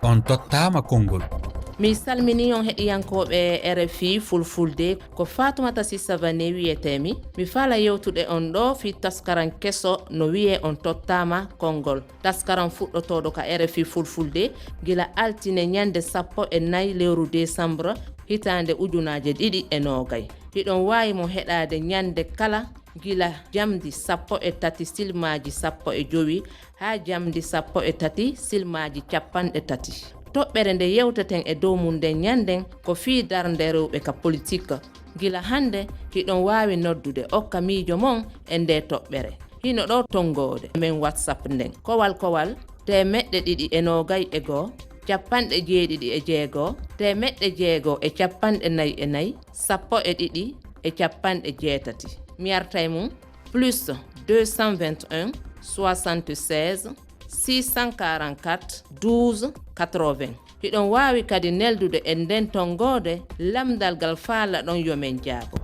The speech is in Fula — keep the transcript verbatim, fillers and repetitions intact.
On tottaama konngol. Mi salmini on heɗiyankooɓe R F I Fulfulde, ko Faatumata Sissaba ne wiyetee mi. Mi faala yewtude on ɗoo fii taskaran keso no wiyee On Tottaama Konngol. Taskaran fuɗɗotooɗo ka R F I Fulfulde gila altine ñannde sappo e nayi lewru deesambur hitaande ujunaaje ɗiɗi e noogay. Hiɗon waawi mo heɗaade ñannde kala gila jamdi sappo e tati silmaaji sappo e jowi haa jamdi sappo e tati silmaaji cappanɗe tati. Toɓɓere nde yewteten e dow mum nden ñannden ko fii darnde rewɓe ka politik. Gila hannde hiɗon waawi noddude okka miijo mon e ndee toɓɓere. Hino ɗoo tonngoode men WhatsApp nden. Kowal kowal teemeɗɗe ɗiɗi e noogay e goo, cappanɗe jeeɗiɗi e jeego, teemeɗɗe jeego e cappanɗe nayi e nayi, sappo e ɗiɗi e cappanɗe jeetati. Mi artay mum, plus deux cent vingt et un, soixante-seize, six cent quarante-quatre, douze, quatre-vingts. Hiɗon waawi kadi neldude e nden tonngoode lamndal ngal faalaɗon yo men jaabo.